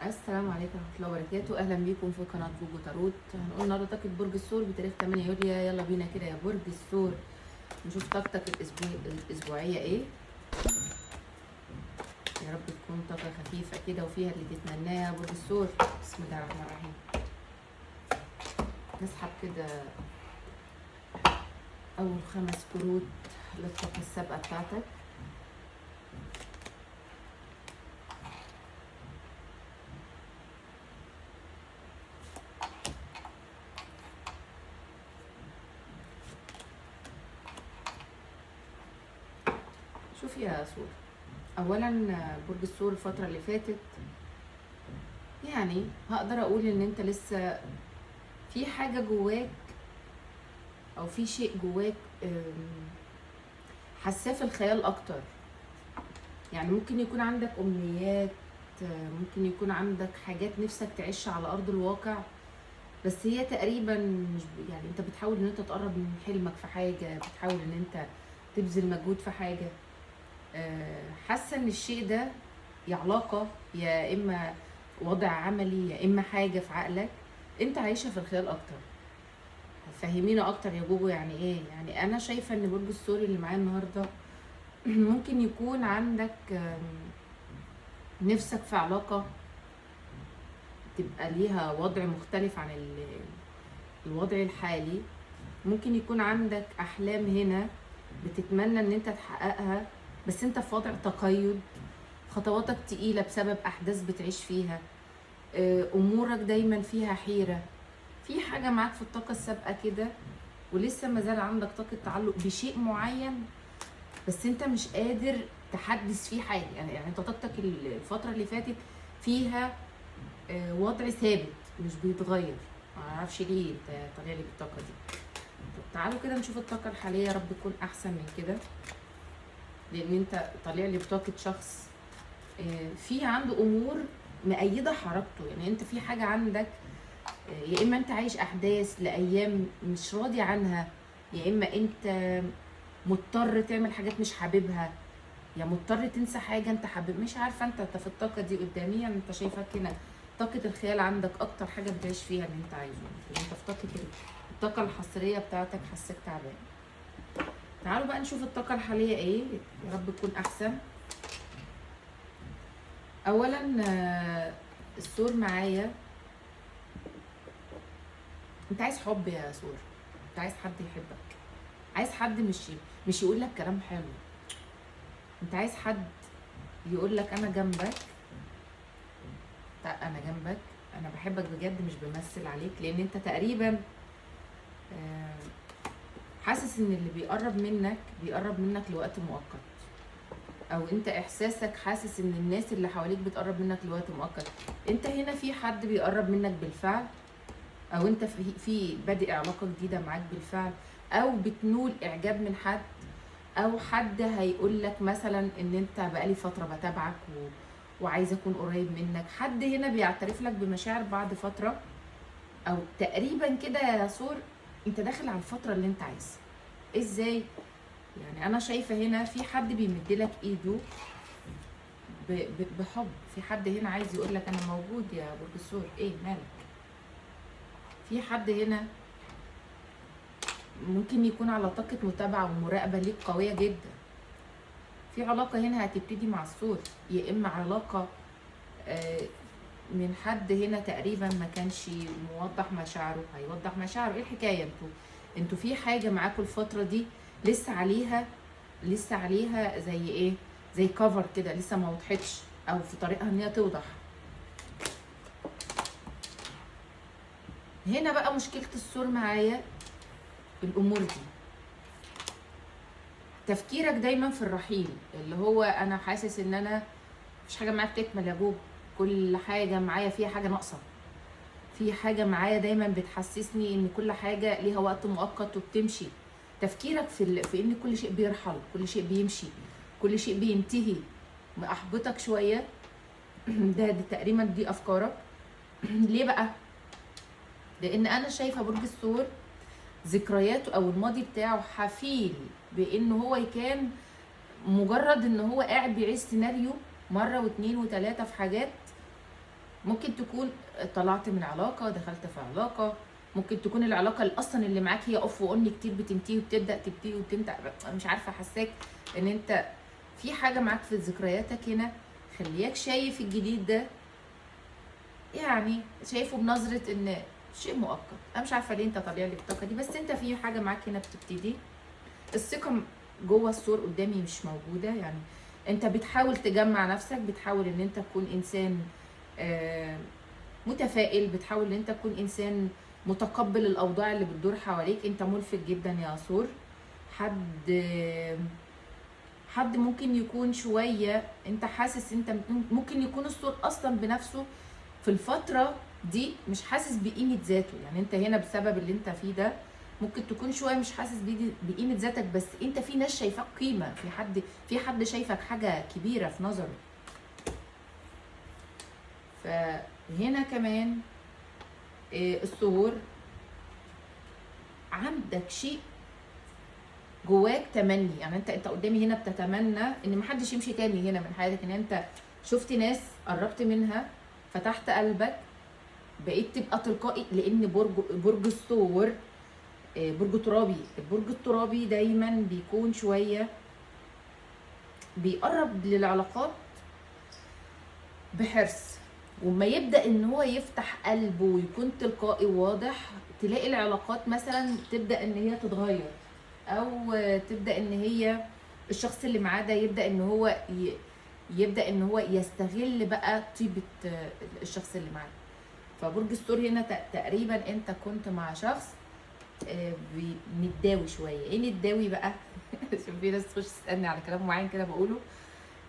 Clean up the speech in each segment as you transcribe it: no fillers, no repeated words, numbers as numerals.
السلام عليكم ورحمة الله وبركاته. أهلا بيكم في قناة جوجو تاروت. هنقول النهارده طاقة برج الثور بتاريخ 8 يوليو. يلا بينا كده يا برج الثور نشوف طاقتك الأسبوعية ايه. يا رب تكون طاقة خفيفة كده وفيها اللي تتمناه يا برج الثور. بسم الله الرحمن الرحيم. نسحب كده أول 5 كروت للطاقة السابقة بتاعتك. شوف يا ثور، اولا برج الثور الفترة اللي فاتت يعني هقدر اقول ان انت لسه في حاجة جواك او في شيء جواك حساه في الخيال اكتر. يعني ممكن يكون عندك امنيات، ممكن يكون عندك حاجات نفسك تعيشها على ارض الواقع، بس هي تقريبا مش يعني انت بتحاول ان انت تقرب من حلمك في حاجة، بتحاول ان انت تبذل مجهود في حاجة. حاسه ان الشيء ده يا علاقة يا اما وضع عملي يا اما حاجة في عقلك انت عايشها في الخيال اكتر. فهمينا اكتر يا جوجو يعني ايه؟ يعني انا شايفه ان برج الثور اللي معايا النهارده ممكن يكون عندك نفسك في علاقة تبقى ليها وضع مختلف عن الوضع الحالي. ممكن يكون عندك احلام هنا بتتمنى ان انت تحققها، بس انت في وضع تقيد، خطواتك تقيلة بسبب احداث بتعيش فيها، امورك دايما فيها حيرة، في حاجة معاك في الطاقة السابقة كده، ولسه ما زال عندك طاقة تعلق بشيء معين بس انت مش قادر تحدث فيه حاجة. يعني انت طاقتك الفترة اللي فاتت فيها وضع ثابت مش بيتغير. ما اعرفش ليه انت طالع لي بالطاقة دي. طب تعالوا كده نشوف الطاقة الحالية، يا رب تكون احسن من كده، لان انت طالع لي بطاقة شخص في عنده امور مأيدة حركته. يعني انت في حاجة عندك، يا اما انت عايش احداث لايام مش راضي عنها، يا اما انت مضطر تعمل حاجات مش حاببها، يا مضطر تنسى حاجة انت حابب، مش عارفة. انت في الطاقة دي قدامي، يعني انت شايفاك هنا طاقة الخيال عندك اكتر حاجة بتعيش فيها اللي انت عايزه. انت في طاقة الطاقة الحصرية بتاعتك حاساك تعبان. تعالوا بقى نشوف الطاقة الحالية ايه، يا رب تكون احسن. اولا الثور معايا، انت عايز حب يا ثور، انت عايز حد يحبك، عايز حد مش يقول لك كلام حلو، انت عايز حد يقول لك انا جنبك، لا انا جنبك، انا بحبك بجد، مش بمثل عليك. لان انت تقريبا حاسس ان اللي بيقرب منك بيقرب منك لوقت مؤقت، او انت احساسك حاسس ان الناس اللي حواليك بتقرب منك لوقت مؤقت. انت هنا في حد بيقرب منك بالفعل، او انت في بادئ علاقة جديدة معاك بالفعل، او بتنول اعجاب من حد، او حد هيقول لك مثلا ان انت بقالي فترة بتابعك وعايز اكون قريب منك. حد هنا بيعترف لك بمشاعر بعد فترة، او تقريبا كده يا ثور انت داخل على الفترة اللي انت عايزها. ازاي؟ يعني انا شايفة هنا في حد بيمد لك ايده بحب، في حد هنا عايز يقول لك انا موجود يا برج الثور، ايه مالك؟ في حد هنا ممكن يكون على طاقة متابعة ومراقبة ليك قوية جدا. في علاقة هنا هتبتدي مع الثور، يا اما علاقة من حد هنا تقريبا ما كانش موضح مشاعره هيوضح مشاعره. ايه الحكاية؟ انتوا في حاجة معاكم الفترة دي لسه عليها زي ايه، زي كفر كده، لسه ما وضحتش او في طريقها ان هي توضح. هنا بقى مشكلة الثور معايا الامور دي، تفكيرك دايما في الرحيل، اللي هو انا حاسس ان انا مفيش حاجة معايا بتكمل يا جوجو، كل حاجة معايا فيها حاجة ناقصة، في حاجة معايا دايما بتحسسني ان كل حاجة ليها وقت مؤقت وبتمشي. تفكيرك في ان كل شيء بيرحل، كل شيء بيمشي، كل شيء بينتهي، مأحبطك شوية. ده تقريبا دي افكارك. ليه بقى؟ لان انا شايفة برج الثور ذكرياته او الماضي بتاعه حفيل بان هو كان مجرد ان هو قاعد بيعيش سيناريو مرة واتنين وتلاتة في حاجات ممكن تكون طلعت من علاقة، دخلت في علاقة، ممكن تكون العلاقة اللي اصلا اللي معاك هي off و on كتير، بتنتهي وبتبدا، تبتدي وبتنتهي. مش عارفه، حساك ان انت في حاجة معاك في ذكرياتك هنا خليك شايف الجديد ده، يعني شايفه بنظره ان شيء مؤقت. انا مش عارفه ليه انت طالع لي الطاقة دي، بس انت في حاجة معاك هنا بتبتدي. الثقة جوه السور قدامي مش موجودة، يعني انت بتحاول تجمع نفسك، بتحاول ان انت تكون انسان متفائل، بتحاول ان انت تكون انسان متقبل الاوضاع اللي بتدور حواليك. انت ملفت جدا يا ثور، حد ممكن يكون شوية انت حاسس، انت ممكن يكون الثور اصلا بنفسه في الفترة دي مش حاسس بقيمة ذاته. يعني انت هنا بسبب اللي انت فيه ده ممكن تكون شوية مش حاسس بقيمة ذاتك، بس انت في ناس شايفاك قيمة، في حد شايفك حاجة كبيرة في نظره. فهنا كمان الثور عندك شيء جواك تمني، يعني انت قدامي هنا بتتمنى ان محدش يمشي تاني هنا من حياتك، ان انت شفت ناس قربت منها، فتحت قلبك، بقيت تبقى تلقائي، لان برج الثور برج ترابي. البرج الترابي دايما بيكون شوية بيقرب للعلاقات بحرص، وما يبدا ان هو يفتح قلبه ويكون تلقائي وواضح، تلاقي العلاقات مثلا تبدا ان هي تتغير، او تبدا ان هي الشخص اللي معاه ده يبدا ان هو يبدا ان هو يستغل بقى طيبة الشخص اللي معاه. فبرج الثور هنا تقريبا انت كنت مع شخص نداوي شوية. ايه نداوي بقى؟ عشان في ناس تخش تسالني على كلام معين كده بقوله،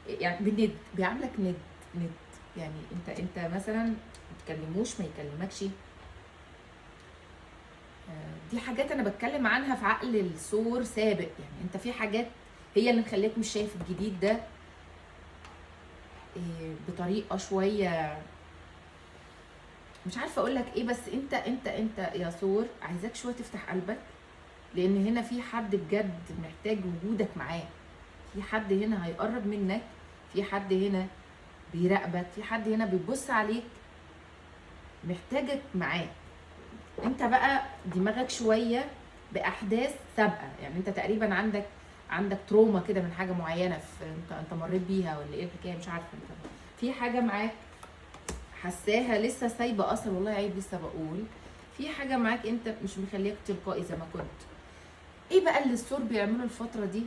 يعني بند، بيعاملك ند ند، يعني انت مثلا ما تكلموش ما يكلمكش. دي حاجات انا بتكلم عنها في عقل الثور سابق، يعني انت في حاجات هي اللي مخليك مش شايف الجديد ده بطريقة شوية مش عارفه اقول لك ايه، بس انت انت انت يا ثور عايزاك شوية تفتح قلبك، لان هنا في حد بجد محتاج وجودك معاه، في حد هنا هيقرب منك، في حد هنا بيراقبك، في حد هنا بيبص عليك، محتاجك معاه. انت بقى دماغك شوية باحداث سابقه، يعني انت تقريبا عندك تروما كده من حاجة معينة في انت مريت بيها ولا ايه الحكاية، مش عارفه. انت في حاجة معاك حساها لسه سايبه اثر، والله عيب لسه بقول في حاجة معاك انت مش مخليك تلقائي زي ما كنت. ايه بقى اللي الثور بيعمله الفترة دي؟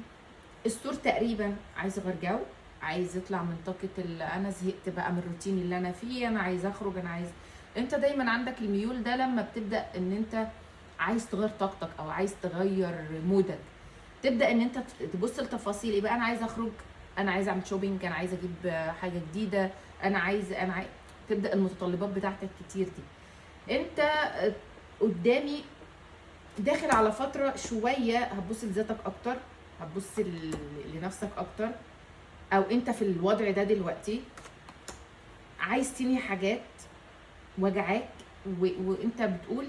الثور تقريبا عايز يغير جو، عايز يطلع من طاقة انا زهقت بقى من الروتين اللي انا فيه، انا عايز اخرج، انا عايز. انت دايما عندك الميول ده لما بتبدا ان انت عايز تغير طاقتك او عايز تغير mood ك، تبدا ان انت تبص لتفاصيل. ايه بقى؟ انا عايز اخرج، انا عايز اعمل shopping، انا عايز اجيب حاجة جديدة، انا عايز تبدا المتطلبات بتاعتك كتير دي. انت قدامي داخل على فترة شوية هتبص لذاتك اكتر، هتبص لنفسك اكتر، او انت في الوضع ده دلوقتي عايز تنهي حاجات وجعاك وانت بتقول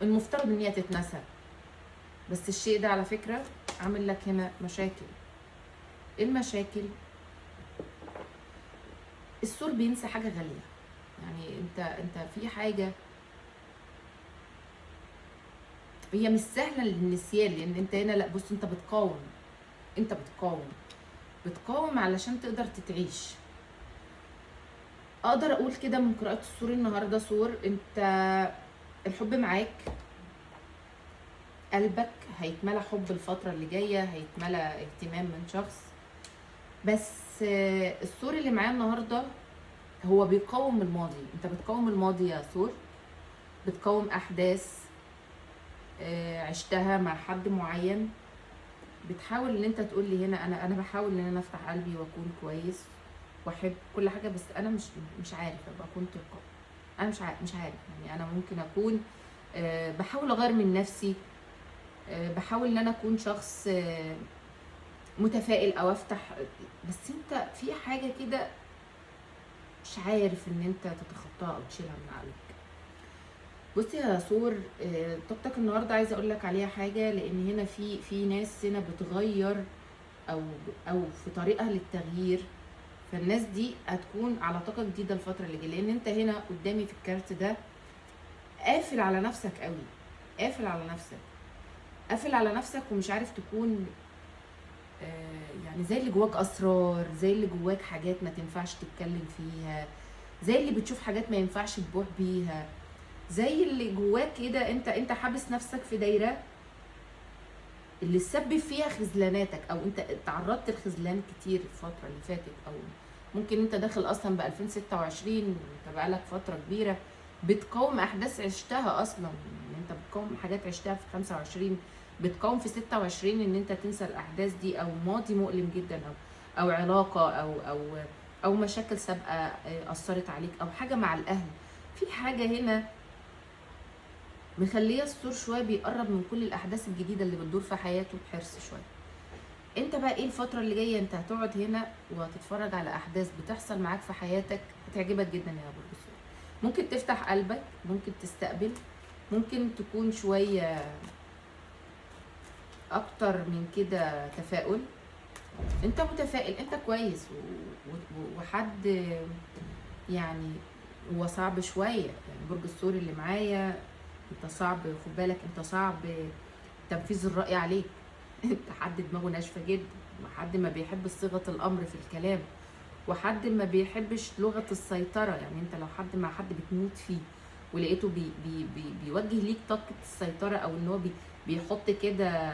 المفترض ان هي تتنسى، بس الشيء ده على فكرة عامل لك هنا مشاكل. ايه المشاكل؟ الثور بينسى حاجة غالية، يعني انت في حاجة هي مش سهلة للنسيان، لان انت هنا لا بص انت بتقاوم، انت بتقاوم علشان تقدر تتعيش. اقدر اقول كده من قراءة الثور النهارده، ثور انت الحب معاك، قلبك هيتملى حب الفترة اللي جاية، هيتملى اهتمام من شخص، بس الثور اللي معاه النهارده هو بيقاوم الماضي. انت بتقاوم الماضي يا ثور، بتقاوم احداث عشتها مع حد معين، بتحاول ان انت تقول لي هنا انا بحاول ان انا افتح قلبي واكون كويس واحب كل حاجة، بس انا مش عارف ابقى اكون تلقائي، انا مش عارف، يعني انا ممكن اكون بحاول اغير من نفسي، بحاول ان انا اكون شخص متفائل او افتح، بس انت في حاجة كده مش عارف ان انت تتخطاها او تشيلها من عقلك. بصي يا ثور، طاقتك النهارده عايزه اقول لك عليها حاجة، لان هنا في ناس هنا بتغير او في طريقها للتغيير، فالناس دي هتكون على طاقة جديدة الفترة اللي جاية، لان انت هنا قدامي في الكارت ده قافل على نفسك قوي، قافل على نفسك، قافل على نفسك، ومش عارف تكون يعني زي اللي جواك اسرار، زي اللي جواك حاجات ما تنفعش تتكلم فيها، زي اللي بتشوف حاجات ما ينفعش تبوح بيها، زي اللي جواك كده انت حابس نفسك في دايرة اللي تسبب فيها خذلاناتك، او انت تعرضت لخذلان كتير الفترة اللي فاتت، او ممكن انت داخل اصلا ب 2026 انت بقالك فترة كبيرة بتقاوم احداث عشتها اصلا، يعني انت بتقاوم حاجات عشتها في 25، بتقاوم في 26 ان انت تنسى الاحداث دي، او ماضي مؤلم جدا، او علاقة، او مشاكل سابقه اثرت عليك، او حاجة مع الاهل. في حاجة هنا مخليه الثور شوية بيقرب من كل الاحداث الجديدة اللي بتدور في حياته بحرص شوية. انت بقى ايه الفترة اللي جاية؟ انت هتقعد هنا وهتتفرج على احداث بتحصل معاك في حياتك هتعجبك جدا يا برج الثور. ممكن تفتح قلبك، ممكن تستقبل، ممكن تكون شوية اكتر من كده تفاؤل. انت متفائل، انت كويس، وحد يعني هو صعب شوية، يعني برج الثور اللي معايا انت صعب، خد بالك، انت صعب تنفيذ الرأي عليك. انت حد دماغه ناشفة جدا، وحد ما بيحب صيغة الأمر في الكلام، وحد ما بيحبش لغة السيطرة. يعني انت لو حد مع حد بتموت فيه ولقيته بي بي بي بيوجه ليك طاقة السيطرة، او ان هو بيحط كده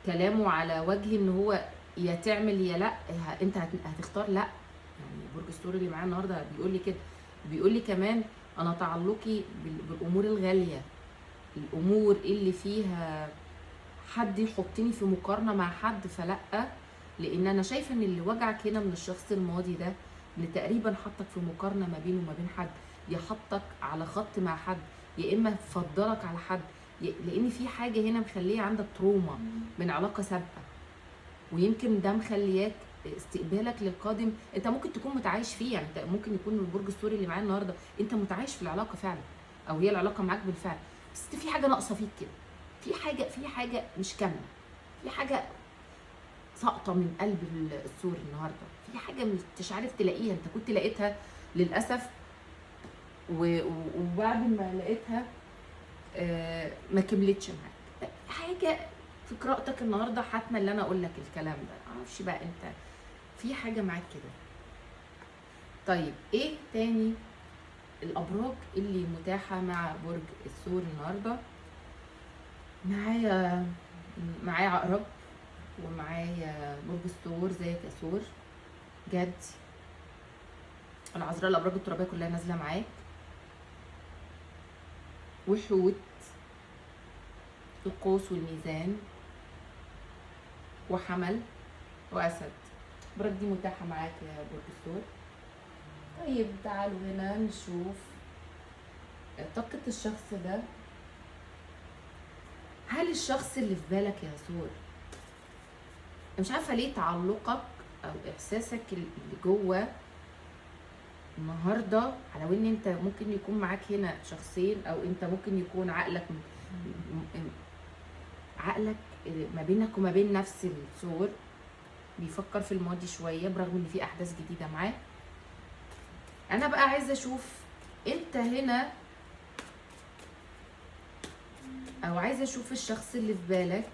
كلامه على وجه ان هو يا تعمل يا لا، انت هتختار لا. يعني برج الثور اللي معايا النهارده بيقول لي كده، بيقول لي كمان انا تعلقي بالامور الغالية، الامور اللي فيها حد يحطني في مقارنة مع حد فلا، لان انا شايفه ان اللي وجعك هنا من الشخص الماضي ده اللي تقريبا حطك في مقارنة ما بينه وما بين حد، يا حطك على خط مع حد، يا اما فضلك على حد، لان في حاجة هنا مخليه عندك تروما من علاقة سابقه، ويمكن ده مخلياك استقبالك للقادم انت ممكن تكون متعايش فيه. يعني انت ممكن يكون البرج الثوري اللي معايا النهارده انت متعايش في العلاقة فعلا، او هي العلاقة معاك بالفعل، بس انت في حاجة ناقصه فيك كده، في حاجة مش كاملة، في حاجة ساقطه من قلب الثور النهارده، في حاجة مش عارف تلاقيها، انت كنت لقيتها للاسف وبعد ما لقيتها ما كملتش معاك. حاجة في قراءتك النهارده حتما اللي انا اقول لك الكلام ده، معرفش بقى انت في حاجة معاك كده. طيب ايه تاني الابراج اللي متاحة مع برج الثور النهارده؟ معايا عقرب، ومعايا برج الثور زيك يا ثور، جدي، العذراء، الابراج الترابيه كلها نازله معاك، وحوت، القوس والميزان، وحمل، واسد. الابراج دي متاحة معاك يا برج الثور. طيب تعالوا هنا نشوف طاقة الشخص ده. هل الشخص اللي في بالك يا ثور، مش عارفه ليه تعلقك او احساسك اللي جوه النهارده، على ان انت ممكن يكون معاك هنا شخصين، او انت ممكن يكون عقلك عقلك ما بينك وما بين نفس الثور بيفكر في الماضي شوية، برغم ان في احداث جديدة معاه. انا بقى عايزه اشوف انت هنا، او عايزه اشوف الشخص اللي في بالك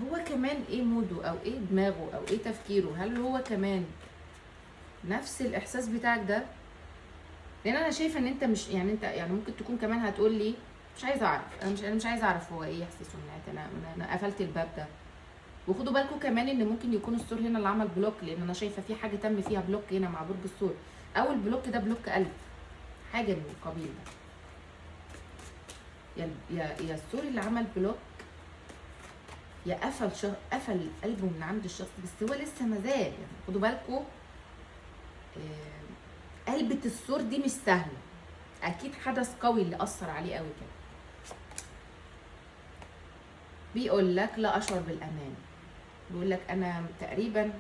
هو كمان ايه موده، او ايه دماغه، او ايه تفكيره. هل هو كمان نفس الاحساس بتاعك ده؟ لان انا شايفه ان انت مش يعني انت يعني ممكن تكون كمان هتقول لي مش عايزه اعرف، انا مش عايزه اعرف هو ايه احساسه من ناحيتي، انا قفلت الباب ده. وخدوا بالكم كمان ان ممكن يكون الثور هنا اللي عمل block، لان انا شايفه في حاجة تم فيها block هنا مع برج الثور، او ال block ده block قلب، حاجة من القبيل ده. يا الثور اللي عمل block، يا قفل قلبه من عند الشخص، بس هو لسه مازال. يعني خدوا بالكم قلبة الثور دي مش سهلة، اكيد حدث قوي اللي اثر عليه قوي كده. بيقول لك لا اشعر بالامان، بيقول لك انا تقريبا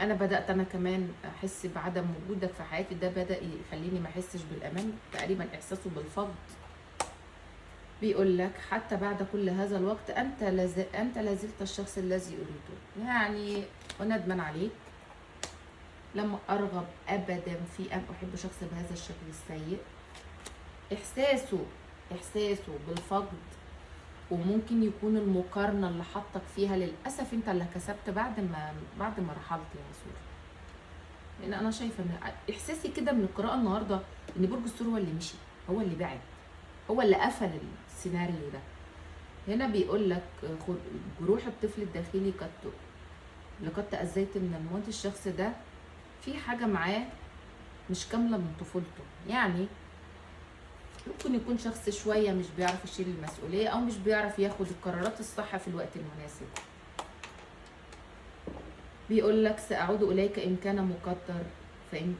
انا بدات انا كمان احس بعدم وجودك في حياتي، ده بدا يخليني ما احسش بالامان، تقريبا احساسه بالفقد. بيقول لك حتى بعد كل هذا الوقت انت لازلت الشخص الذي اريده، يعني وندمان عليك. لم أرغب أبدا في أن أحب شخص بهذا الشكل السيء. إحساسه بالفقد، وممكن يكون المقارنة اللي حطك فيها للأسف أنت اللي كسبت بعد ما رحلت يا ثور. لأن أنا شايفة إن إحساسي كده من القراءة النهاردة إن برج الثور هو اللي مشي، هو اللي بعد، هو اللي قفل السيناريو ده. هنا بيقول لك جروح الطفل الداخلي لقد تأذيت من الماضي. الشخص ده في حاجة معاه مش كاملة من طفولته، يعني ممكن يكون شخص شوية مش بيعرف يشيل المسؤولية أو مش بيعرف ياخد القرارات الصح في الوقت المناسب. بيقول لك سأعود إليك إن كان مقدر، فإن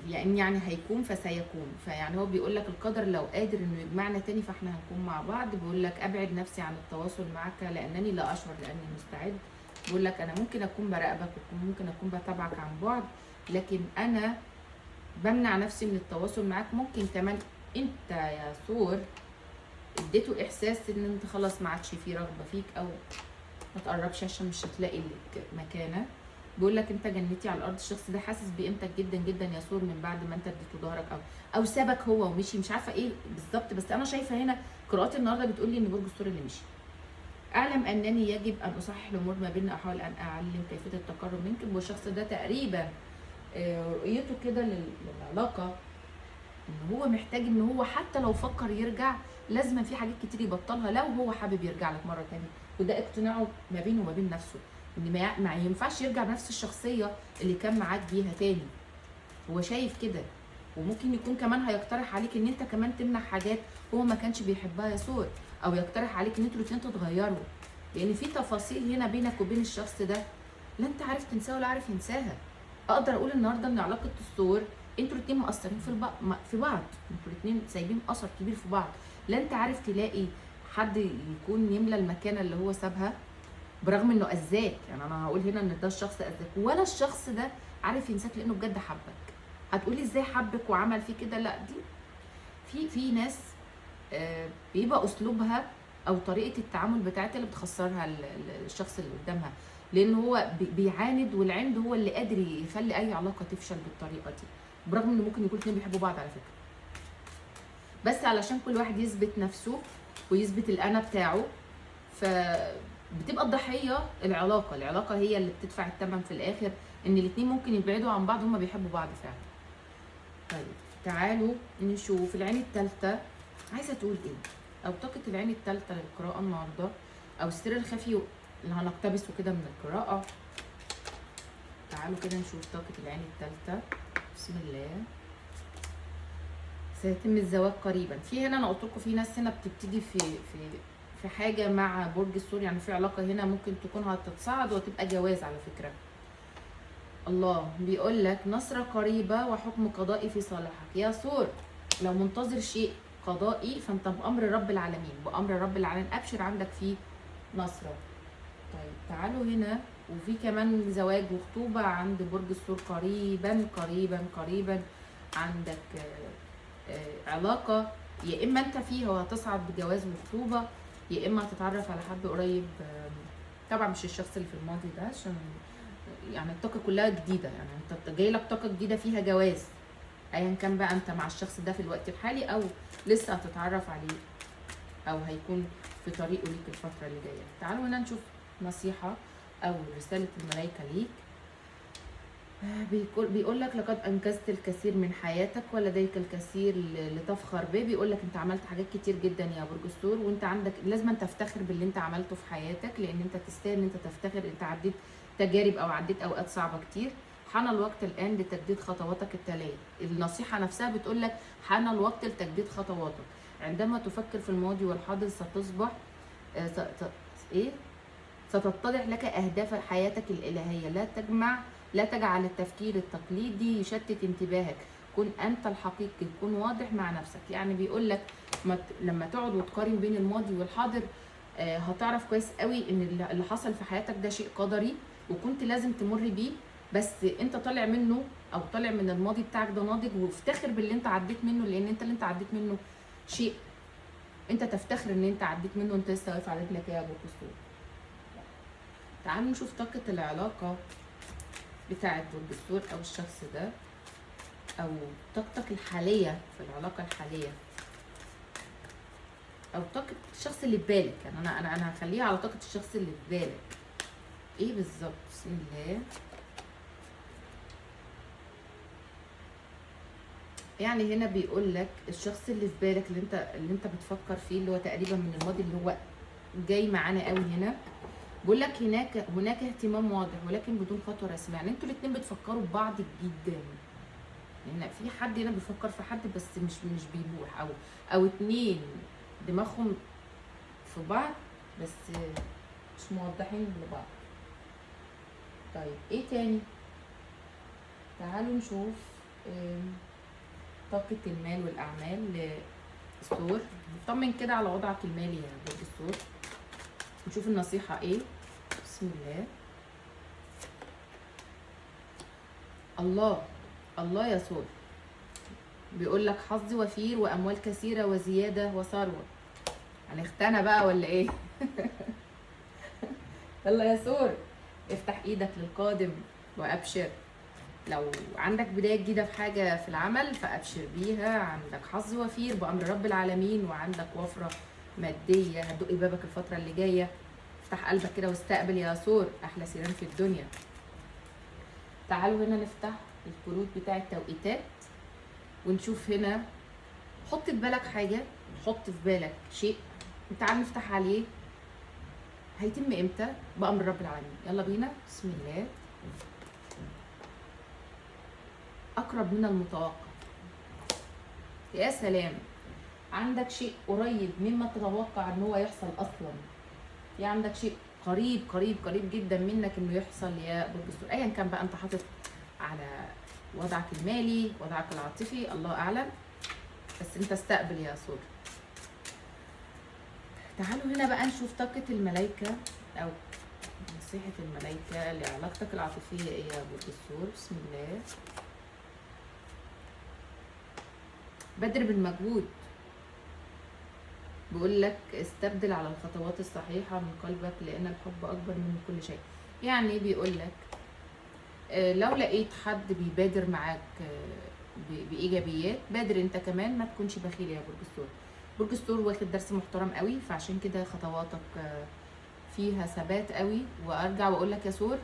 يعني هيكون فسيكون. فيعني هو بيقول لك القدر لو قادر إنه يجمعنا تاني فإحنا هنكون مع بعض. بيقول لك أبعد نفسي عن التواصل معك لأنني لا أشعر لأني مستعد. بيقول لك أنا ممكن أكون براقبك وممكن أكون بتابعك عن بعد، لكن أنا بمنع نفسي من التواصل معاك. ممكن كمان انت يا ثور اديته احساس ان انت خلاص ما عادش في رغبة فيك او ما تقربش عشان مش هتلاقي لك مكانه. بيقول لك انت جنتي على الارض. الشخص ده حاسس بقيمتك جدا جدا يا ثور من بعد ما انت اديته ظهرك او سابك هو ومشي، مش عارفه ايه بالظبط، بس انا شايفه هنا قراءات النهارده بتقول لي ان برج الثور اللي مشي. اعلم انني يجب ان اصحح الامور ما بيننا، احاول ان اعلم كيفية التقرب منك. والشخص ده تقريبا رؤيته كده للعلاقة ان هو محتاج ان هو حتى لو فكر يرجع لازم في حاجات كتير يبطلها لو هو حابب يرجع لك مرة تانية. وده اقتناعه ما بينه وما بين نفسه ان ما ينفعش يرجع بنفس الشخصية اللي كان معاك بيها تاني، هو شايف كده. وممكن يكون كمان هيقترح عليك ان انت كمان تمنع حاجات هو ما كانش بيحبها يا ثور، او يقترح عليك ان انتوا الاتنين تتغيروا، لان في تفاصيل هنا بينك وبين الشخص ده لا انت عارف تنساها ولا عارف ينساها. اقدر اقول النهارده ان علاقة الثور انتوا الاتنين مقصرين في بعض، انتوا الاتنين سايبين اثر كبير في بعض، لا انت عارف تلاقي حد يكون يملى المكانة اللي هو سابها برغم انه اذاك. يعني انا هقول هنا ان ده الشخص اذاك، ولا الشخص ده عارف ينساك لانه بجد حبك. هتقولي ازاي حبك وعمل فيه كده؟ لا، دي في ناس بيبقى اسلوبها او طريقه التعامل بتاعتها اللي بتخسرها الشخص اللي قدامها، لان هو بيعاند، والعند هو اللي قادر يخلي اي علاقة تفشل بالطريقة دي، برغم ان ممكن يكون اتنين بيحبوا بعض على فكرة، بس علشان كل واحد يثبت نفسه ويثبت الانا بتاعه، فبتبقى الضحية العلاقة. العلاقة هي اللي بتدفع الثمن في الاخر، ان الاتنين ممكن يبعدوا عن بعض وهما بيحبوا بعض فعلا. طيب تعالوا نشوف العين الثالثة عايزه تقول ايه، او طاقة العين الثالثة للقراءة النهارده، او السر الخفي اللي هنقتبسه كده من القراءة. تعالوا كده نشوف طاقة العين الثالثة. بسم الله. سيتم الزواج قريبا. في هنا انا قلت لكم في ناس هنا بتبتدي في في في حاجة مع برج الثور، يعني في علاقة هنا ممكن تكون هتتصاعد وتبقى جواز على فكرة. الله بيقول لك نصره قريبه وحكم قضائي في صالحك يا ثور. لو منتظر شيء قضائي فانت بامر رب العالمين، بامر رب العالمين ابشر، عندك فيه نصره. طيب تعالوا هنا، وفي كمان زواج وخطوبه عند برج الثور قريبا قريبا قريبا. عندك علاقة يا اما انت فيها وهتصعد بجواز وخطوبه، يا اما هتتعرف على حد قريب. طبعا مش الشخص اللي في الماضي ده، عشان يعني الطاقة كلها جديدة، يعني انت جاي لك طاقة جديدة فيها جواز، ايا كان بقى انت مع الشخص ده في الوقت الحالي او لسه هتتعرف عليه او هيكون في طريقه ليك الفترة اللي جاية. تعالوا هنا نشوف نصيحة او رسالة الملائكة ليك. بيقول لك لقد انجزت الكثير من حياتك ولديك الكثير لتفخر به. بيقول لك انت عملت حاجات كتير جدا يا برج الثور، وانت عندك لازم تفتخر باللي انت عملته في حياتك، لان انت تستاهل ان انت تفتخر. انت عديت تجارب او عديت اوقات صعبة كتير. حان الوقت الان لتجديد خطواتك التالية. النصيحة نفسها بتقول لك حان الوقت لتجديد خطواتك. عندما تفكر في الماضي والحاضر ستصبح ستتضح لك اهداف حياتك الالهية. لا تجعل التفكير التقليدي يشتت انتباهك، كن انت الحقيقي، كن واضح مع نفسك. يعني بيقول لك لما تقعد وتقارن بين الماضي والحاضر هتعرف كويس قوي ان اللي حصل في حياتك ده شيء قدري وكنت لازم تمر بيه، بس انت طالع منه او طالع من الماضي بتاعك ده ناضج، وافتخر باللي انت عديت منه، لان انت اللي انت عديت منه شيء انت تفتخر ان انت عديت منه وانت لسه واقف على رجلك يا ابو قصور. تعالوا نشوف طاقة العلاقة بتاعة برج الثور او الشخص ده، او طاقتك الحالية في العلاقة الحالية، او طاقة الشخص اللي في بالك. يعني انا هخليها على طاقة الشخص اللي في بالك. ايه بالظبط؟ بسم الله. يعني هنا بيقول لك الشخص اللي في بالك، اللي انت بتفكر فيه، اللي هو تقريبا من الماضي، اللي هو جاي معانا قوي هنا. بيقول لك هناك اهتمام واضح ولكن بدون خطوة رسمية. يعني انتوا الاتنين بتفكروا ببعض جدا. هنا في حد هنا بيفكر في حد بس مش بيبوح، او اتنين دماغهم في بعض بس مش موضحين لبعض. طيب ايه تاني؟ تعالوا نشوف طاقة المال والأعمال للثور. نطمن كده على وضعك المالي يا برج الثور، نشوف النصيحة ايه. بسم الله. الله الله يا ثور، بيقول لك حظ وفير وأموال كثيرة وزيادة وثروة. هنختنى بقى ولا ايه؟ يلا يا ثور، افتح ايدك للقادم وابشر. لو عندك بداية جديدة في حاجة في العمل فأبشر بيها. عندك حظ وفير بأمر رب العالمين، وعندك وفرة مادية هتدق بابك الفترة اللي جاية. افتح قلبك كده واستقبل يا ثور، أحلى سيران في الدنيا. تعالوا هنا نفتح الكروت بتاع التوقيتات ونشوف هنا. حط في بالك حاجة، حط في بالك شيء، تعال نفتح عليه هيتم امتى بأمر رب العالمين. يلا بينا، بسم الله. أقرب من المتوقع. يا سلام، عندك شيء قريب مما تتوقع ان هو يحصل اصلا. في عندك شيء قريب قريب قريب جدا منك انه يحصل يا برج الثور. ايا كان بقى انت حاطط على وضعك المالي، وضعك العاطفي، الله اعلم، بس انت استقبل يا ثور. تعالوا هنا بقى نشوف طاقة الملائكة او نصيحة الملائكة لعلاقتك العاطفية ايه يا برج الثور. بسم الله. بادر بالمجهود، بيقول لك استبدل على الخطوات الصحيحة من قلبك لأن الحب أكبر من كل شيء. يعني بيقول لك لو لقيت حد بيبادر معاك بإيجابيات، بادر انت كمان، ما تكونش بخيل يا برج الثور. برج الثور واخد درس محترم قوي، فعشان كده خطواتك فيها ثبات قوي. وارجع واقول لك يا ثور،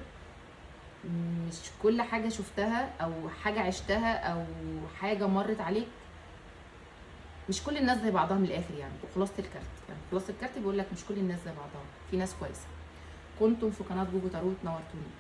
مش كل حاجة شفتها او حاجة عشتها او حاجة مرت عليك، مش كل الناس زي بعضها من الاخر. يعني خلاصه الكارت، يعني خلاصه الكارت بيقول لك مش كل الناس زي بعضها، في ناس كويسة. كنتم في قناة جوجو تاروت، نورتوني.